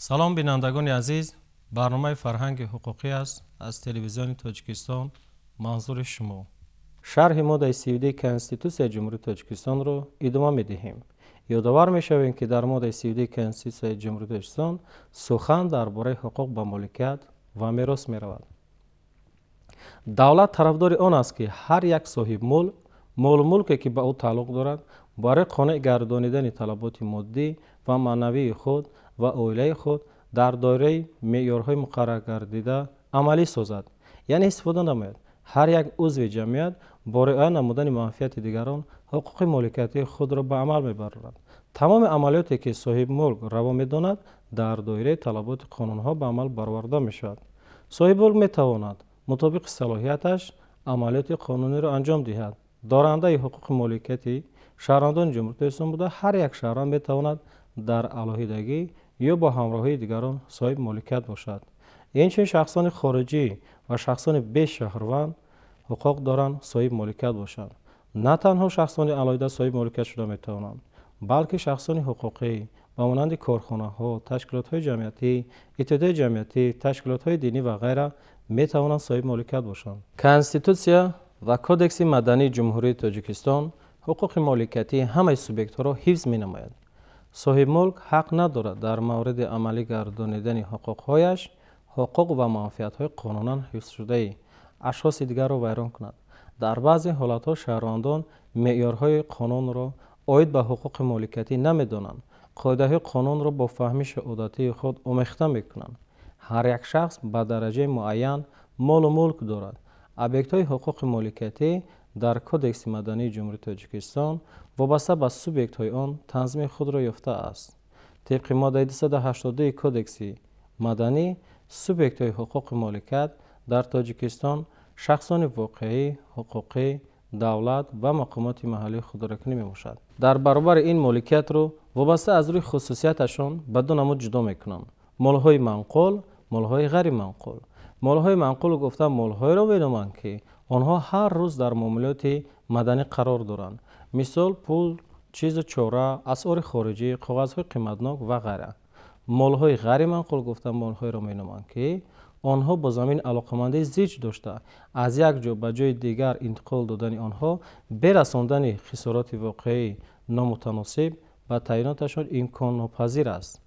Салом, бинандагони азиз. Барномаи фарҳанги ҳуқуқӣ аст аз телевизиони Тоҷикистон манзури шумо. Шарҳи моддаи 32 Конститутсияи Ҷумҳурии Тоҷикистонро идома медиҳем. Ёдовар мешавем, ки дар моддаи 32 Конститутсияи Ҷумҳурии Тоҷикистон сухан дар бораи ҳуқуқ ба моликият ва мерос меравад. Давлат тарафдори он аст, ки ҳар як соҳибмулк молу мулке, ки ба ӯ тааллуқ дорад, барои қонеъ гардонидани талаботи моддӣ ва маънавии худ ва оилаи худ дар доираи меъёрҳои муқарраргардида амалӣ созад, яъне истифода намояд. Ҳар як узви ҷамъият бо риоя намудани манфиати дигарон ҳуқуқи моликиятии худро ба амал мебарорад. Тамоми амалиёте, ки соҳибмулк раво медонад, дар доираи талаботи қонунҳо ба амал бароварда мешавад. Соҳибмулк метавонад мутобиқи салоҳияташ амалиёти қонуниро анҷом диҳад. Дорандаи ҳуқуқи моликиятӣ шаҳрвандони Ҷумҳурии Тоҷикистон буда, ҳар як шаҳрванд метавонад дар алоҳидагӣ ё бо ҳамроҳии дигарон соҳиби моликият бошад. Инчунин шахсони хориҷӣ ва шахсони бешаҳрванд ҳуқуқ доранд соҳиби моликият бошанд. На танҳо шахсони алоҳида соҳиби моликият шуда метавонанд, балки шахсони ҳуқуқӣ ба монанди корхонаҳо, ташкилотҳои ҷамъиятӣ, иттиҳодияи ҷамъиятӣ, ташкилотҳои динӣ ва ғайра метавонанд соҳиби моликият бошанд. Конститутсия ва Кодекси мадании Ҷумҳурии Тоҷикистон ҳуқуқи моликиятии ҳамаи субъектҳоро ҳифз менамояд. Соҳибмулк ҳақ надорад дар мавриди амалӣ гардонидани ҳуқуқҳояш ҳуқуқ ва манфиатҳои қонунан ҳифзшудаи ашхоси дигарро вайрон кунад. Дар баъзе ҳолатҳо шаҳрвандон меъёрҳои қонунро оид ба ҳуқуқи моликиятӣ намедонанд, қоидаҳои қонунро бо фаҳмиши одатии худ омехта мекунанд. Ҳар як шахс ба дараҷаи муайян молу мулк дорад. Объектҳои ҳуқуқи моликиятӣ дар Кодекси мадании Ҷумҳурии Тоҷикистон вобаста ба субъектҳои он танзими худро ёфтааст. Тибқи моддаи 282 Кодекси маданӣ, субъектҳои ҳуқуқи моликият дар Тоҷикистон шахсони воқеӣ, ҳуқуқӣ, давлат ва мақомоти маҳаллии худидоракунӣ мебошад. Дар баробари ин моликиятро вобаста аз рӯи хусусияташон ба ду намуд ҷудо мекунанд: молҳои манқул, молҳои ғайриманқул. Молҳои манқул гуфта молҳоеро меноманд, ки онҳо ҳар рӯз дар муомилоти маданӣ қарор доранд. Мисол: пул, чизу чора, асъори хориҷӣ, коғазҳои қиматнок ва ғайра. Молҳои ғайриманқул гуфта молҳоеро меноманд, ки онҳо бо замин алоқамандии зич дошта, аз як ҷо ба ҷои дигар интиқол додани онҳо бе расондани хисороти воқеӣ номутаносиб ба таъйиноташон имконнопазир аст.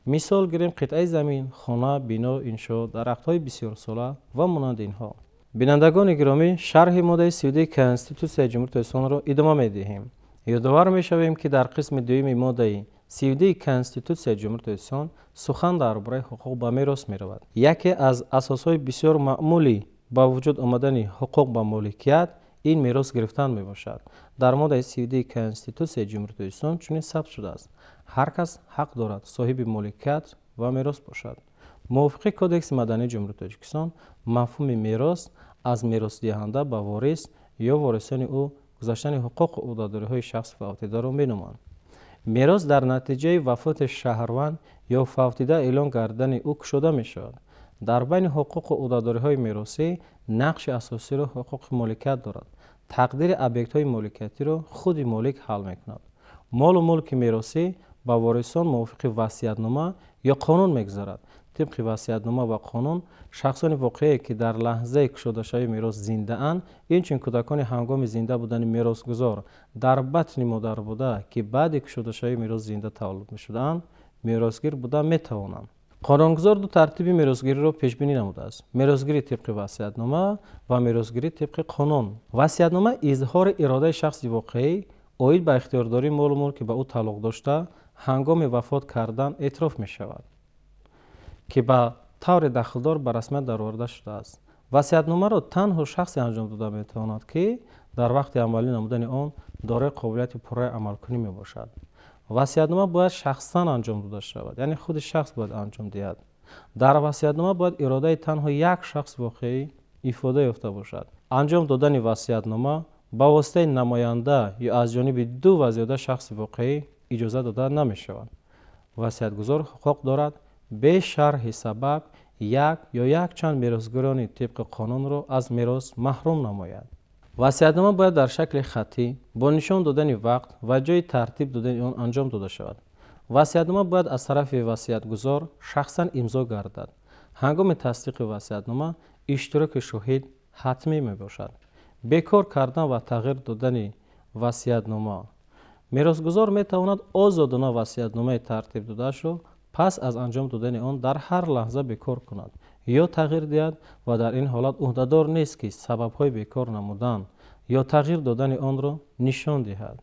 Мисол гирем: қитъаи замин, хона, бино, иншоот, дарахтҳои бисёрсола ва монанди инҳо. Бинандагони гиромӣ, шарҳи моддаи 32 Конститутсияи Ҷумҳурии Тоҷикистонро идома медиҳем. Ёдовар мешавем, ки дар қисми дуюми моддаи 32 Конститутсияи Ҷумҳурии Тоҷикистон сухан дар бораи ҳуқуқ ба мерос меравад. Яке аз асосҳои бисёр маъмули ба вуҷуд омадани ҳуқуқ ба моликият ин мерос гирифтан мебошад. Дар моддаи 32 Конститутсияи Ҷумҳурии Тоҷикистон чунин сабт шудааст: ҳар кас ҳақ дорад соҳиби моликият ва мерос бошад. Мувофиқи Кодекси мадании Ҷумҳурии Тоҷикистон, мафҳуми мерос аз меросдиҳанда ба ворис ё ворисони ӯ гузаштани ҳуқуқу ӯҳдадориҳои шахси фавтидаро меноманд. Мерос дар натиҷаи вафоти шаҳрванд ё фавтида эълон гардидани ӯ кушода мешавад. Дар байни ҳуқуқу ӯҳдадориҳои меросӣ нақши асосиро ҳуқуқи моликият дорад. Тақдири объектҳои моликиятиро худи молик ҳал мекунад. Молу мулки меросӣ ба ворисон мувофиқи васиятнома ё қонун мегузарад. Тибқи васиятнома ва қонун, шахсони воқеие, ки дар лаҳзаи кушодашавии мерос зиндаанд, инчунин кӯдакони ҳангоми зинда будани меросгузор дар батни модар буда, ки баъди кушодашавии мерос зинда таваллуд мешудаанд, меросгир буда метавонанд. Қонунгузор ду тартиби меросгириро пешбинӣ намудааст: меросгирӣ тибқи васиятнома ва меросгирӣ тибқи қонун. Васиятнома изҳори иродаи шахси воқеӣ оид ба ихтиёрдории молу мулк, ки ба ӯ тааллуқ дошта, ҳангоми вафот кардан эътироф мешавад, ки ба таври дахлдор ба расмият дароварда шудааст. Васиятномаро танҳо шахсе анҷом дода метавонад, ки дар вақти амалӣ намудани он дорои қобилияти пурраи амалкунӣ мебошад. Васиятнома бояд шахсан анҷом дода шавад, яъне худи шахс бояд анҷом диҳад. Дар васиятнома бояд иродаи танҳо як шахси воқеӣ ифода ёфта бошад. Анҷом додани васиятнома ба воситаи намоянда ё аз ҷониби ду ва зиёда шахси воқеӣ иҷоза дода намешавад. Васиятгузор ҳуқуқ дорад бе шарҳи сабаб як ё якчанд меросгирони тибқи қонунро аз мерос маҳрум намояд. Васиятнома бояд дар шакли хаттӣ бо нишон додани вақт ва ҷои тартиб додани он анҷом дода шавад. Васиятнома бояд аз тарафи васиятгузор шахсан имзо гардад. Ҳангоми тасдиқи васиятнома иштироки шоҳид ҳатмӣ мебошад. Бекор кардан ва тағйир додани васиятнома. Меросгузор метавонад озодона васиятномаи тартиб додаашро пас аз анҷом додани он дар ҳар лаҳза бекор кунад ё тағйир диҳад ва дар ин ҳолат ӯҳдадор нест, ки сабабҳои бекор намудан ё тағйир додани онро нишон диҳад.